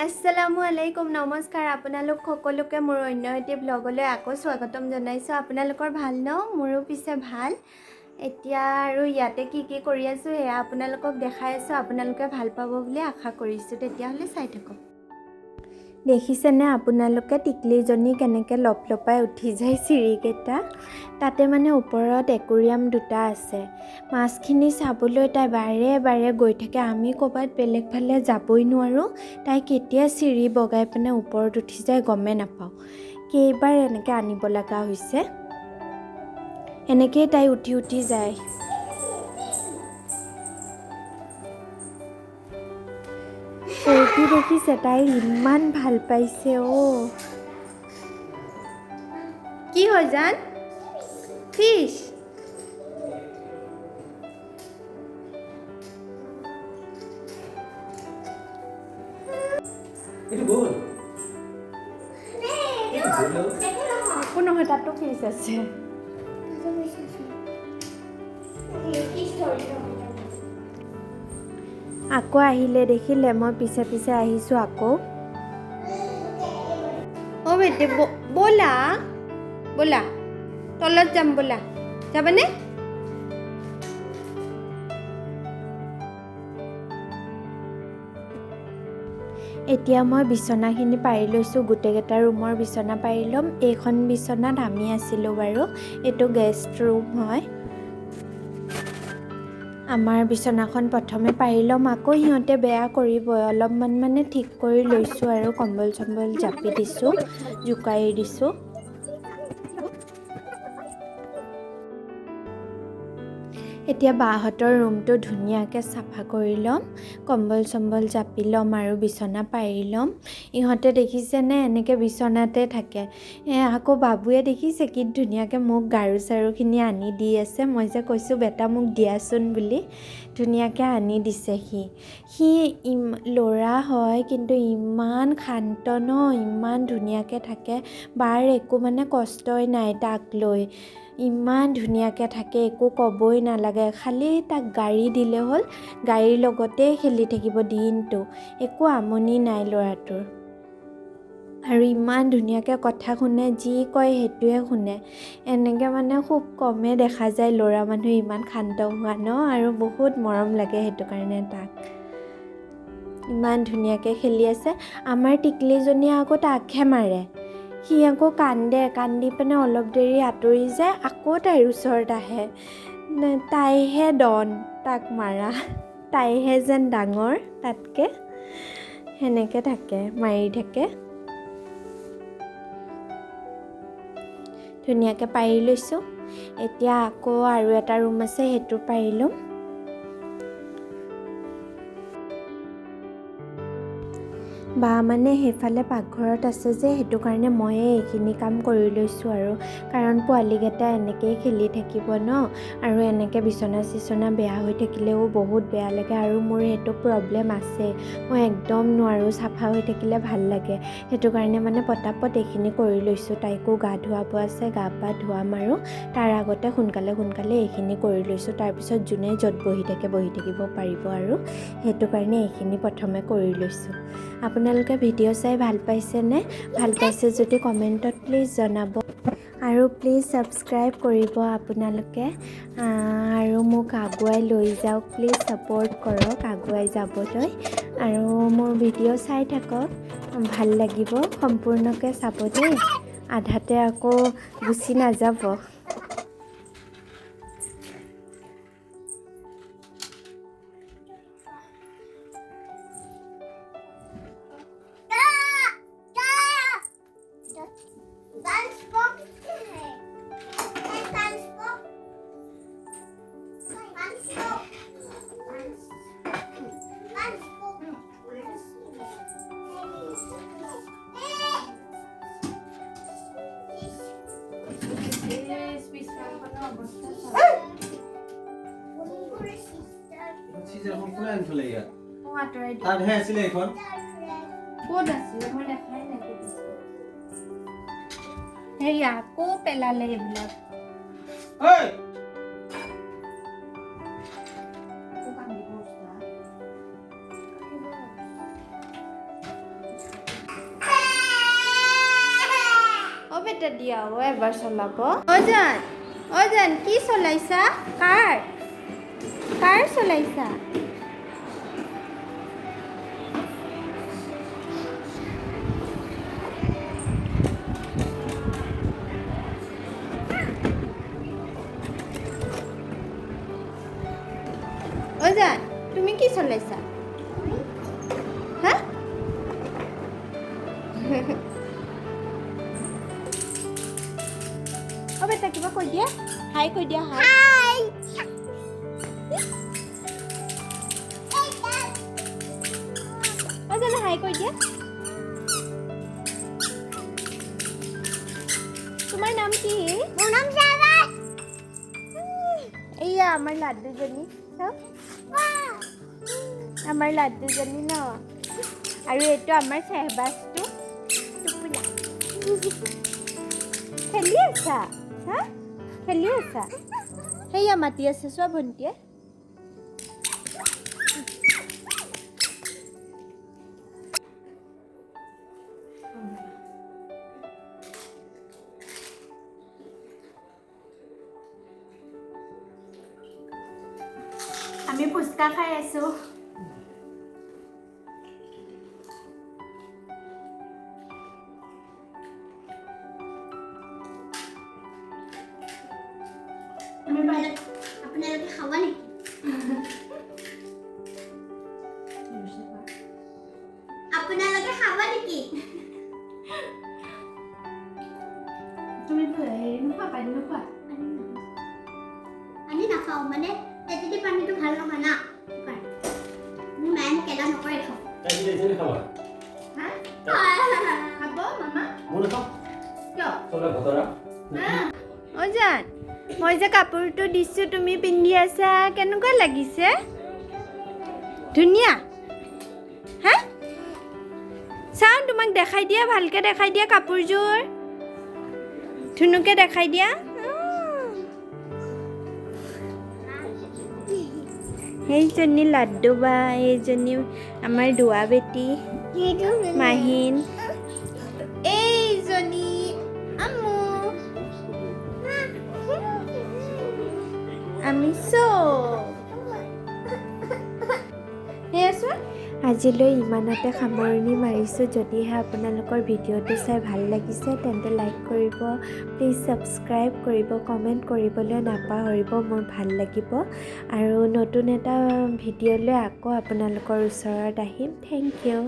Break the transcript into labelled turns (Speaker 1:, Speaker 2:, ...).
Speaker 1: আসসালামু আলাইকুম, নমস্কাৰ আপোনালোক সকলোকে মোৰ অন্য এটি ব্লগলৈ আকৌ স্বাগতম জনাইছোঁ। আপোনালোকৰ ভাল ন? মোৰো পিছে ভাল। এতিয়া আৰু ইয়াতে কি কি কৰি আছোঁ সেয়া আপোনালোকক দেখাই আছোঁ। আপোনালোকে ভাল পাব বুলি আশা কৰিছোঁ। তেতিয়াহ'লে চাই থাকক। দেখিছেনে আপোনালোকে টিকলিজনী কেনেকৈ লপলপাই উঠি যায় চিৰিকেইটা? তাতে মানে ওপৰত একুৰিয়াম দুটা আছে। মাছখিনি চাবলৈ তাই বাৰে বাৰে গৈ থাকে। আমি ক'ৰবাত বেলেগ ফালে যাবই নোৱাৰোঁ। তাই কেতিয়া চিৰি বগাই পিনে ওপৰত উঠি যায় গমেই নাপাওঁ। কেইবাৰ এনেকৈ আনিব লগা হৈছে। এনেকৈয়ে তাই উঠি উঠি যায়। ফূৰ্তি দেখিছে, তাই ইমান ভাল পাইছে। অ' কি হয় জান? ফিছ।
Speaker 2: এইটো গ'ল, এইটো গ'ল।
Speaker 1: একো নহয়, তাতো ফিছ আছে। আকৌ আহিলে, দেখিলে মই পিছে পিছে আহিছোঁ আকৌ। অ' বেটে, ব'লা ব'লা, তলত যাম ব'লা। যাবানে? এতিয়া মই বিচনাখিনি পাৰি লৈছোঁ। গোটেইকেইটা ৰুমৰ বিচনা পাৰি ল'ম। এইখন বিচনাত আমি আছিলোঁ বাৰু। এইটো গেষ্ট ৰুম হয়। আমাৰ বিচনাখন প্ৰথমে পাৰি ল'ম। আকৌ সিহঁতে বেয়া কৰিবই। অলপমান মানে ঠিক কৰি লৈছোঁ আৰু কম্বল চম্বল জাপি দিছোঁ, জোকাৰি দিছোঁ। এতিয়া বাহঁতৰ ৰুমটো ধুনীয়াকৈ চাফা কৰি ল'ম, কম্বল চম্বল জাপি ল'ম আৰু বিচনা পাৰি ল'ম। ইহঁতে দেখিছেনে এনেকৈ বিচনাতে থাকে। আকৌ বাবুৱে দেখিছে কি ধুনীয়াকৈ মোক গাৰু চাৰুখিনি আনি দি আছে। মই যে কৈছোঁ বেটা মোক দিয়াচোন বুলি, ধুনীয়াকৈ আনি দিছে। সি সি ল'ৰা হয় কিন্তু ইমান শান্ত ন, ইমান ধুনীয়াকৈ থাকে। বাৰ একো মানে কষ্টই নাই তাক লৈ, ইমান ধুনীয়াকৈ থাকে, একো ক'বই নালাগে। খালি তাক গাড়ী দিলে হ'ল, গাড়ীৰ লগতে খেলি থাকিব দিনটো, একো আমনি নাই ল'ৰাটোৰ। আৰু ইমান ধুনীয়াকৈ কথা শুনে, যি কয় সেইটোৱে শুনে। এনেকৈ মানে খুব কমেই দেখা যায় ল'ৰা মানুহ ইমান শান্ত হোৱা ন, আৰু বহুত মৰম লাগে সেইটো কাৰণে তাক। ইমান ধুনীয়াকৈ খেলি আছে। আমাৰ টিকলিজনীয়ে আকৌ তাকহে মাৰে। সি আকৌ কান্দে, কান্দি পিনে অলপ দেৰি আঁতৰি যায়, আকৌ তাইৰ ওচৰত আহে। তাইহে ডন তাক মাৰা, তাইহে যেন ডাঙৰ তাতকৈ, সেনেকৈ থাকে, মাৰি থাকে। ধুনীয়াকৈ পাৰি লৈছোঁ। এতিয়া আকৌ আৰু এটা ৰুম আছে, সেইটো পাৰি ল'ম। বা মানে সেইফালে পাকঘৰত আছে যে, সেইটো কাৰণে ময়ে এইখিনি কাম কৰি লৈছোঁ আৰু, কাৰণ পোৱালীকেইটা এনেকৈয়ে খেলি থাকিব ন, আৰু এনেকৈ বিচনা চিচনা বেয়া হৈ থাকিলেও বহুত বেয়া লাগে। আৰু মোৰ সেইটো প্ৰব্লেম আছে, মই একদম নোৱাৰোঁ, চাফা হৈ থাকিলে ভাল লাগে। সেইটো কাৰণে মানে পটাপট এইখিনি কৰি লৈছোঁ। তাইকো গা ধুৱাব আছে, গা পা ধুৱাম আৰু তাৰ আগতে সোনকালে সোনকালে এইখিনি কৰি লৈছোঁ। তাৰপিছত যোনে য'ত বহি থাকে বহি থাকিব পাৰিব আৰু, সেইটো কাৰণে এইখিনি প্ৰথমে কৰি লৈছোঁ। আপোনালোকে ভিডিঅ' চাই ভাল পাইছেনে? ভাল পাইছে যদি কমেণ্টত প্লিজ জনাব আৰু প্লিজ ছাবস্ক্ৰাইব কৰিব আপোনালোকে, আৰু মোক আগুৱাই লৈ যাওক, প্লিজ ছাপোৰ্ট কৰক আগুৱাই যাবলৈ। আৰু মোৰ ভিডিঅ' চাই থাকক, ভাল লাগিব, সম্পূৰ্ণকৈ চাব দেই, আধাতে আকৌ গুচি নাযাব।
Speaker 2: চিজাৰখন কোনে আনি থলে ইয়াত?
Speaker 1: আঁতৰাই দিওঁ।
Speaker 2: তাতহে আছিলে এইখন।
Speaker 1: ক'ত আছিলে? মই দেখাই নাই ক'ত আছিলে। হেৰি আকৌ পেলালে সেইবিলাক।
Speaker 2: ঐ!
Speaker 1: আকৌ কান্দিব। এটা দিয়া অ' এবাৰ চলাব। অ' জান, অ' জান, কি চলাইছা? কাৰ কাৰ চলাইছা? অ' জান, তুমি কি চলাইছা? হা? অ' বেটা, কিবা কৈ দিয়া, হাই কৈ দিয়া, হাই। অ' জান, হাই কৈ দিয়া। তোমাৰ নাম কি?
Speaker 3: মোৰ নাম শ্বাহবাজ।
Speaker 1: এইয়া আমাৰ লাড্ডুজনী, চাওক, আমাৰ লাড্ডুজনী ন। আৰু এইটো আমাৰ চেহবাজটো।
Speaker 3: টোপোলা।
Speaker 1: খেলি আছা? হা, খেলি আছা? সেয়া মাতি আছে চোৱা ভণ্টিয়ে। আমি ফুচকা খাই আছো।
Speaker 3: আপোনালোকে খাব নেকি? আপোনালোকে খাব নেকি?
Speaker 1: তুমি হেৰি নোখোৱা? পানী নোখোৱা?
Speaker 3: পানী নাখাওঁ, মানে তেতেলী পানীটো ভাল নহয় না, সেইকাৰণে। মোৰ মায়ে মোক এলাও নকৰে খাব।
Speaker 2: তাই কি দিছে খাবা?
Speaker 1: হা, খাব মামা?
Speaker 2: মই নাখাওঁ।
Speaker 1: কিয়?
Speaker 2: চলা ভতৰা।
Speaker 1: অ' জান, মই যে কাপোৰটো দিছোঁ, তুমি পিন্ধি আছা, কেনেকুৱা লাগিছে? ধুনীয়া। হা, চাওঁ, তোমাক দেখাই দিয়া, ভালকৈ দেখাই দিয়া, কাপোৰযোৰ ধুনুকে দেখাই দিয়া। সেইজনী লাড্ডু বা, এইজনী আমাৰ দুৱা বেটি মাহিন, এইজনী আম্মু, আমি চব। সেয়া চোৱা। আজিলৈ ইমানতে সামৰণি মাৰিছোঁ। যদিহে আপোনালোকৰ ভিডিঅ'টো চাই ভাল লাগিছে, তেন্তে লাইক কৰিব, প্লিজ ছাবস্ক্ৰাইব কৰিব, কমেণ্ট কৰিবলৈ নাপাহৰিব, মোৰ ভাল লাগিব। আৰু নতুন এটা ভিডিঅ' লৈ আকৌ আপোনালোকৰ ওচৰত আহিম। Thank you.